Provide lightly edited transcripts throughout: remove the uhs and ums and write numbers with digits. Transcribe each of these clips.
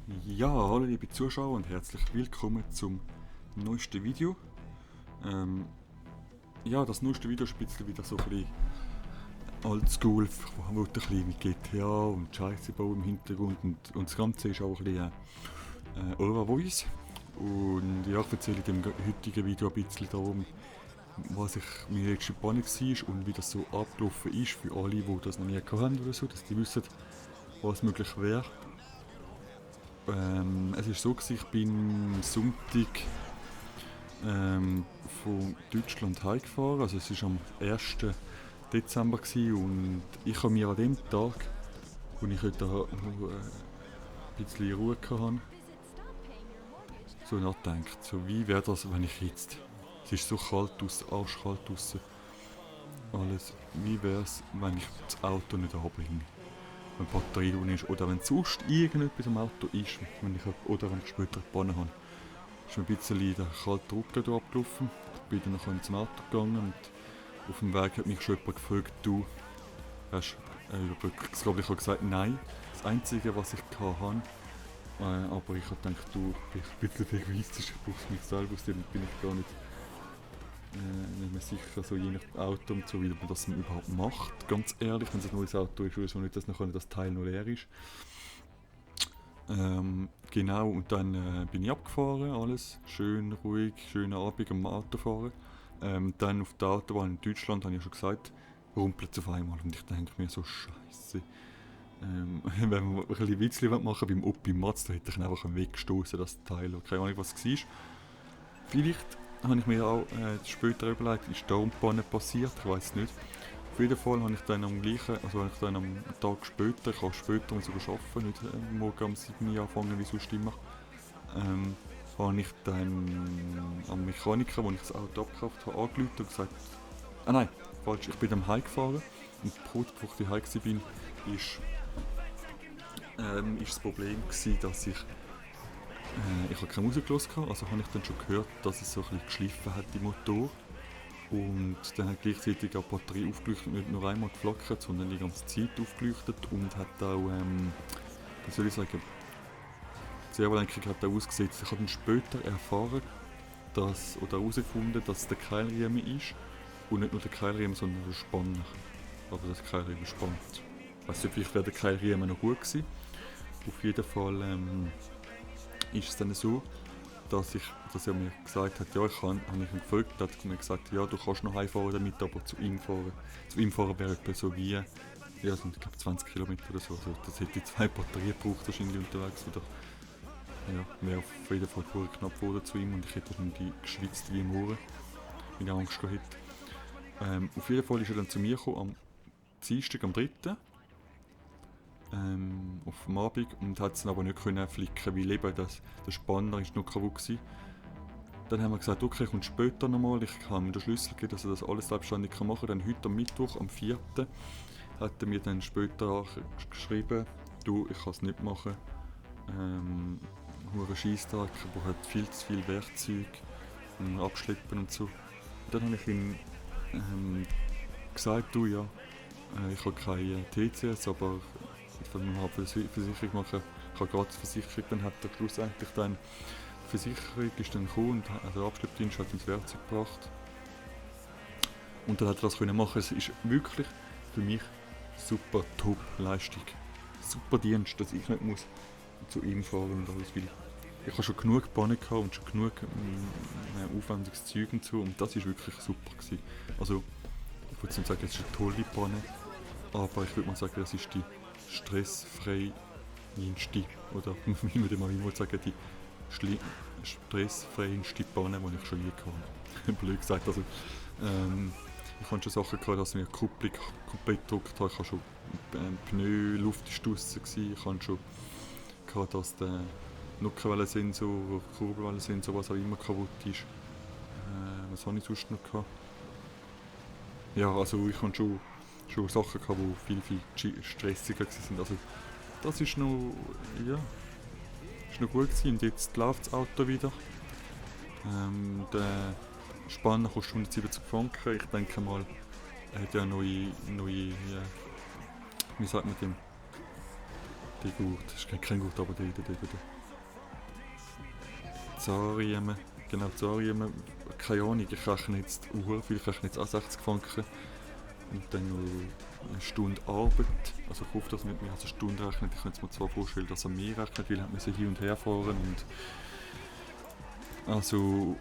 Ja, hallo liebe Zuschauer und herzlich willkommen zum neuesten Video. Ja, das neueste Video ist ein bisschen wieder so ein bisschen oldschool, wo ein bisschen mit GTA und Scheißebau im Hintergrund und das Ganze ist auch ein bisschen Aura Voice. Und ja, ich erzähle in dem heutigen Video ein bisschen darum, was ich meine letzte Panne war und wie das so abgelaufen ist für alle, die das noch nie hatten oder so, dass die wissen, was möglich wäre. Es war so, ich bin Sonntag von Deutschland heimgefahren. Also es war am 1. Dezember und ich habe mir an dem Tag, wo ich heute noch ein bisschen Ruhe hatte, so nachgedacht, so wie wäre das, wenn ich jetzt, es ist so kalt draussen, arschkalt draussen, alles, wie wäre es, wenn ich das Auto nicht anbringe, wenn die Batterie drin ist oder wenn sonst irgendetwas am Auto ist, wenn ich, oder wenn ich später gewonnen habe. Ist mir ein bisschen der kalte Druck da abgelaufen. Ich bin dann noch zum Auto gegangen und auf dem Weg hat mich schon jemand gefragt, du hast Überbrückungsgabel. Ich habe gesagt, nein. Das Einzige, was ich hatte, aber ich habe gedacht, du bist ein bisschen egoistisch, ich brauche es mich selber, aus dem bin ich gar nicht mehr sicher, so je nach Auto und so, wie man das überhaupt macht. Ganz ehrlich, wenn es ein neues Auto ist, oder so nicht, dass nachher das Teil noch leer ist. Genau, und dann bin ich abgefahren, alles schön ruhig, schöner Abend am Autofahren. Dann auf der Autobahn in Deutschland, habe ich ja schon gesagt, rumpelt es auf einmal und ich denke mir so, Scheiße. Wenn wir ein bisschen Witzchen machen beim Oppi Mazda, hätte ich ihn einfach weggestoßen, das Teil. Keine Ahnung, was es war. Vielleicht habe ich mir auch später überlegt, ist da Panne passiert, ich weiß es nicht. Auf jeden Fall habe ich dann am gleichen, also habe ich dann am Tag später, ich kann später sogar arbeiten, nicht morgen um 7 Uhr anfangen wie sonst immer, habe ich dann am Mechaniker, wo ich das Auto abgekauft habe, angerufen und gesagt, nein, falsch, ich bin dann heimgefahren und bevor ich heim war, ist das Problem gewesen, dass ich habe keine Musik gehört, also habe ich dann schon gehört, dass es so ein bisschen geschliffen hat, im Motor. Und dann hat gleichzeitig auch die Batterie aufgeleuchtet, nicht nur einmal geflackert, sondern die ganze Zeit aufgeleuchtet und hat auch, wie soll ich sagen, die Servolenkung hat auch ausgesetzt. Ich habe dann später erfahren, oder herausgefunden, dass es der Keilriemen ist und nicht nur der Keilriemen, sondern der Spanner. Aber das Keilriemen spannt. Ich weiss nicht, vielleicht wäre der Keilriemen noch gut gewesen. Auf jeden Fall ist es dann so, dass er mir gesagt hat, ja, habe ich ihn gefragt, hat er mir gesagt, ja, du kannst noch heimfahren damit, aber zu ihm fahren. Zu ihm fahren wäre etwa so wie, ja, sind, ich glaube 20 Kilometer oder so. Also, das hätte 2 Batterien gebraucht wahrscheinlich unterwegs wieder. Ja, wäre auf jeden Fall vorher knapp geworden zu ihm und ich hätte wahrscheinlich geschwitzt wie im Ohren, wenn ich Angst gehabt hätte. Auf jeden Fall ist er dann zu mir gekommen, am Dienstag, am 3. Auf dem Abend und hat es aber nicht können flicken, weil eben der Spanner ist noch kaputt gewesen. Dann haben wir gesagt, okay, kommt später nochmal, ich kann mir den Schlüssel geben, dass er das alles selbstständig machen kann. Dann heute am Mittwoch, am 4. hat er mir dann später geschrieben, du, ich kann es nicht machen. Hure Scheisstag, aber hat viel zu viel Werkzeug, abschleppen und so. Und dann habe ich ihm gesagt, du ja, ich habe keine TCS, aber ich will mir halt Versicherung machen. Ich habe gerade die Versicherung, dann hat er schlussendlich dann die Versicherung ist dann gekommen und also der Abschleppdienst hat uns Werkzeug gebracht. Und dann hat er das können machen. Es ist wirklich für mich super Top-Leistung. Super Dienst, dass ich nicht muss zu ihm fahren und alles, weil ich habe schon genug Pannen gehabt und schon genug aufwendiges Zeug und so und das war wirklich super gewesen. Also ich würde nicht sagen, es ist eine tolle Panne, aber ich würde mal sagen, es ist die stressfreieste oder wie würde man immer sagen, die stressfreieste Panne, die ich schon je hatte. Blöd gesagt, also ich hatte schon Sachen gehabt, dass mir die Kupplung komplett gedrückt hat, ich habe schon Pneu-Luft ist draussen gewesen, ich habe schon gehabt, dass der Nockenwellensensor, Kurbelwellensensor, was auch immer kaputt ist. Was habe ich sonst noch gehabt? Ja, also ich hatte schon Sachen gehabt, die viel stressiger waren. Also das ist noch, ja, ist noch gut gewesen. Und jetzt läuft das Auto wieder. Der Spanner kostet 170 Franken. Ich denke mal, er hat ja neue wie sagt man dem? Die Gurt, das ist kein Gurt, aber die. Zariemen, genau, Zariemen, keine Ahnung, ich rechne jetzt viel, ich rechne jetzt auch 60 Franken und dann noch eine Stunde Arbeit, also ich hoffe, dass er mit mir als eine Stunde rechnet, ich könnte mir zwar vorstellen, dass er mehr rechnet, weil er müssen hin und her fahren und also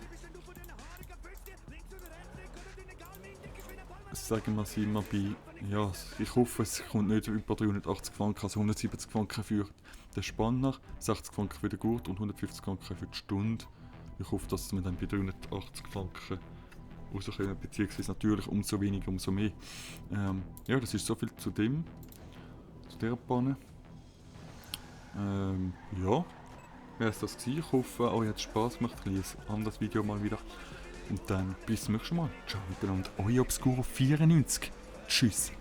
sagen wir, sind wir bei, ja, ich hoffe, es kommt nicht über 380 Franken, also 170 Franken für den Spanner, 60 Franken für den Gurt und 150 Franken für die Stunde. Ich hoffe, dass wir dann bei 380 Franken rauskommen, beziehungsweise natürlich umso weniger, umso mehr. Ja, das ist so viel zu dieser Panne. Ja, wäre es das gewesen. Ich hoffe, euch hat es Spass gemacht. Ich lese ein anderes Video mal wieder. Und dann bis zum nächsten Mal. Ciao miteinander. Euer Obscuro 94. Tschüss.